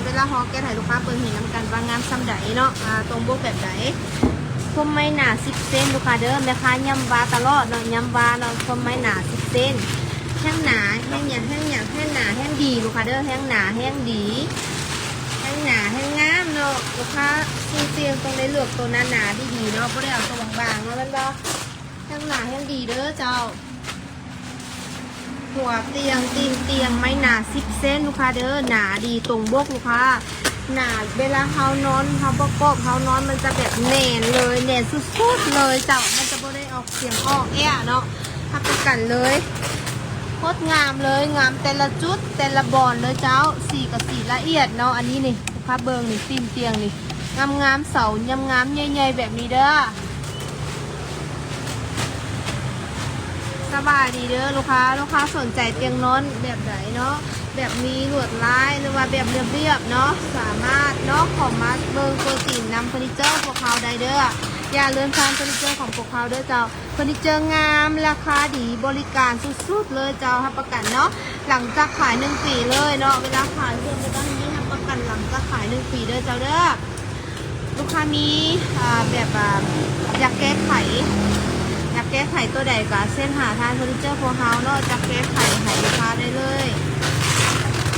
ເວລາເຮົາແກະໃຫ້ລູກຄ້າເບິ່ງເຫັນນຳກັນວ່າງາມສ່ຳໃດເນາະ ອ່າ ຕົງບົກແບບໃດ. ພວມໄມ້ໜາສິບເຊັນລູກຄ້າເດີ ແມ່ຄ້າຢ້ຳວ່າຕະຫຼອດເນາະ ຢ້ຳວ່າເນາະ ພວມໄມ້ໜາສິບເຊັນ ແຮງໜາ ແຮງຫຍັງ ແຮງຫຍັງ ແຮງໜາແຮງດີລູກຄ້າເດີ ແຮງໜາແຮງດີ ແຮງໜາແຮງງາມເນາະ. ລູກຄ້າຊື້ຕຽງຕ້ອງໄດ້ເລືອກໂຕໜາໆດີໆເນາະ ບໍ່ໄດ້ເອົາໂຕບາງໆເນາະ ແມ່ນບໍ່? ແຮງໜາແຮງດີເດີເຈົ້າ. ຫົວຕຽງ ຕີນຕຽງ ໄມ້ໜາສິບເຊັນລູກຄ້າເດີ ໜາດີຕົງບົກລູກຄ້າ ໜາ ເວລາເຮົານອນ ເຮົາປະກອບ ເຮົານອນມັນຈະແບບແໜ້ນເລີຍ ແໜ້ນສຸດໆເລີຍເຈົ້າ ມັນຈະບໍ່ໄດ້ອອກສຽງອອກແອະເນາະ ຮັບປະກັນເລີຍ. ໂຄດງາມເລີຍ ງາມແຕ່ລະຈຸດ ແຕ່ລະບ່ອນເລີຍເຈົ້າ ສີກໍສີລະອຽດເນາະ. ອັນນີ້ນີ້ ພາເບິ່ງນີ້ ຕີນຕຽງນີ້ ງາມໆ ເສົາງາມໆ ໃຫຍ່ໆ ແບບນີ້ເດີ. ສະບາຍດີເດີລູກຄ້າ ລູກຄ້າສົນໃຈຕຽງນອນແບບໃດເນາະ ແບບມີລວດລາຍ ຫຼືວ່າແບບລຽບໆເນາະ ສາມາດເນາະ ເຂົ້າມາເບິ່ງຕົວຈິງນຳເຟີນີເຈີພວກເຮົາໄດ້ເດີ. ຢ່າເລື່ອນຜ່ານເຟີນີເຈີຂອງພວກເຮົາເດີເຈົ້າ ເຟີນີເຈີງາມ ລາຄາດີ ບໍລິການສຸດໆເລີຍເຈົ້າ ຮັບປະກັນເນາະ ຫຼັງຈາກຂາຍໜຶ່ງປີເລີຍເນາະ. ເວລາຂາຍເຄື່ອງປະດັບນີ້ ຮັບປະກັນຫຼັງຈາກຂາຍໜຶ່ງປີເດີເຈົ້າເດີ. ລູກຄ້າມີ ອ່າ ແບບ ອ່າ ຢາກແກ້ໄຂ ຢາກແກ້ໄຂຕົວໃດກໍເຊັນຫາທາງເຟີນີເຈີພວກເຮົາເນາະ ຈະແກ້ໄຂໃຫ້ລູກຄ້າໄດ້ເລີຍ.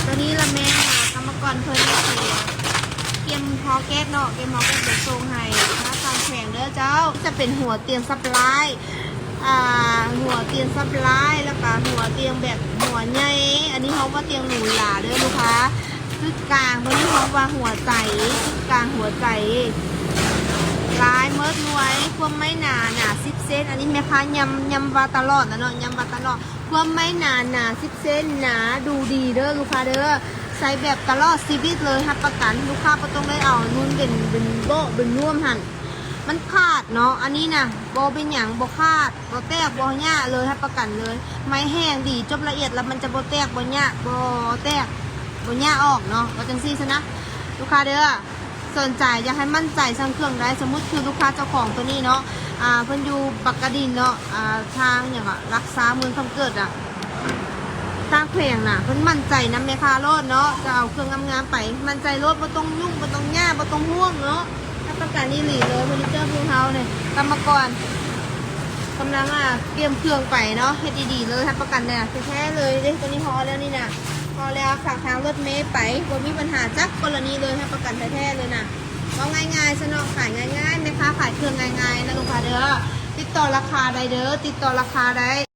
ຕົວນີ້ລະແມ່ນ ອ່າ ກຳມະກອນເພິ່ນຊິກຽມຫໍແກັດເນາະ ກຽມຫໍແກັດໄປສົ່ງໃຫ້ທາງແຂວງເດີເຈົ້າ. ຈະເປັນຫົວຕຽງຊັບລາຍ ອ່າ ຫົວຕຽງຊັບລາຍ ແລ້ວກະຫົວຕຽງແບບຫົວໃຫຍ່ ອັນນີ້ເຮົາວ່າຕຽງຫຼູຫຼາເດີລູກຄ້າ. ຈຸດກາງຕົວນີ້ເຮົາວ່າຫົວໃຈ ຈຸດກາງຫົວໃຈ ລາຍເມີດລວຍ. ພວມໄມ້ໜາ ໜາສິບເຊັນ ອັນນີ້ແມ່ຄ້າຢ້ຳ ຢ້ຳວ່າຕະຫຼອດນະເນາະ ຢ້ຳວ່າຕະຫຼອດ. ພວມໄມ້ໜາ ໜາສິບເຊັນ ໜາດູດີເດີລູກຄ້າເດີ ໃຊ້ແບບຕະຫຼອດຊີວິດເລີຍ ຮັບປະກັນ. ລູກຄ້າບໍ່ຕ້ອງໄດ້ເອົານຸ່ນເປັນ ເປັນເບາະ ເປັນນວມຫັ້ນ ມັນຂາດເນາະ. ອັນນີ້ນະ ບໍ່ເປັນຫຍັງ ບໍ່ຂາດ ບໍ່ແຕກ ບໍ່ຫຍັງເລີຍ ຮັບປະກັນເລີຍ. ໄມ້ແຮງດີ ຈົບລະອຽດແລ້ວມັນຈະບໍ່ແຕກ ບໍ່ຫຍັງ ບໍ່ແຕກ ບໍ່ຫຍັງອອກເນາະ ວ່າຈັ່ງຊີ້ຊະນະ ລູກຄ້າເດີ. ສົນໃຈຢາກໃຫ້ໝັ້ນໃຈສັ່ງເຄື່ອງໄດ້ ສົມມຸດຄືລູກຄ້າເຈົ້າຂອງຕົວນີ້ເນາະ ອ່າ ເພິ່ນຢູ່ປາກກະດິນເນາະ ອ່າ ທາງຫຍັງ ອາ ລັກຊາ ເມືອງຄຳເກີດ ອາ ທາງແຂວງນະ ເພິ່ນໝັ້ນໃຈນຳແມ່ຄ້າໂລດເນາະ ຈະເອົາເຄື່ອງງາມໆໄປ ໝັ້ນໃຈໂລດ ບໍ່ຕ້ອງຫຍຸ້ງ ບໍ່ຕ້ອງຫຍັງ ບໍ່ຕ້ອງຫ່ວງເນາະ. ຮັບປະກັນອີ່ຫຼີເລີຍ ເຟີນີເຈີພວກເຮົານີ້ ກຳມະກອນກຳລັງ ອ່າ ກຽມເຄື່ອງໄປເນາະ ເຮັດດີໆເລີຍ ຮັບປະກັນແທ້ໆເລີຍເດ້. ຕົວນີ້ຫໍແລ້ວນີ້ນະ ຫໍແລ້ວຝາກທາງລົດເມໄປ ບໍ່ມີບັນຫາຈັກກໍລະນີເລີຍ ຮັບປະກັນແທ້ໆເລີຍນະ. ເວົ້າງ່າຍໆຊະເນາະ ຂາຍງ່າຍໆ ແມ່ຄ້າຂາຍເຄື່ອງງ່າຍໆນະລູກຄ້າເດີ. ຕິດຕໍ່ລາຄາໄດ້ເດີ ຕິດຕໍ່ລາຄາໄດ້.